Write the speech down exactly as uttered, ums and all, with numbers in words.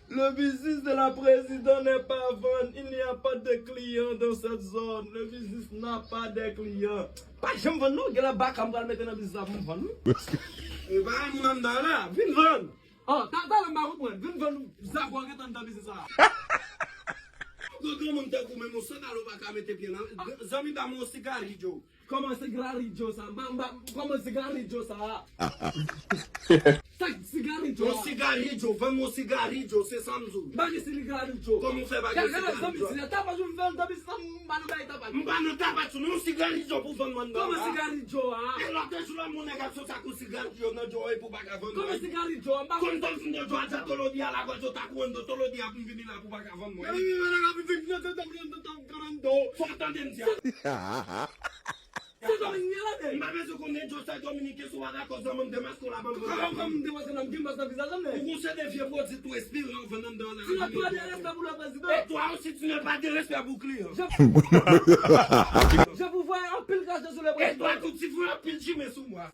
Le business de la président n'est pas vendre. Il n'y a pas de client dans cette zone. Le business n'a pas de client. Pa janm vann non, gen lè baka m pral mete nan biznis la pou m vann wi. E pa moun anndan la, vin vann. Oh, ta ta lè m pa konprann. Vin vann zafè w gentan anndan biznis la. Gwo granmoun tankou mwen, yon sandal ou pa ka mete pye nan. Zanmi ba mwen yon sigarillo. Kòman sigarillo sa? Ba, ba, kòman sigarillo sa? Sa sigarillo? Yon sigarillo, vann mwen yon sigarillo, se sa m di w. Ba gen sigarillo. Kòman w fè pa gen sigarillo? Gade, gade, zanmi, si tapaj ou m fè l, zanmi, sa m pa nan bay tapaj. M pa nan tapaj ou non, yon sigarillo pou vann mwen nan. Kòman sigarillo a? E lòt jou la, moun nèg ap sot ak yon sigarillo nan djò epi w pa ka vann mwen. Kòman sigarillo a? M pa konn. Konn tòl fin de djò a, djò tolo di a la gòj, yo ta kouwè m do tolo di a pou m vini la pou w pa ka vann mwen. Fò w tande m di a. Se Dominiken la, men. M pa bezwen konnen Djo sa Dominiken, si w pa dakò zanmi m demaske w la ban m pran. Kòman m demaske nan m gen baz nan vizaj la, men. Ou gon seri de vye pwodui tou espire w vann anndan la. Tu n'as pas de respect pour le président. Et toi aussi, tu n'as pas de respect pour client. Je, je vous vois anpil crache sou le président. Et toi, tout ti fè anpil chimè sou mwen.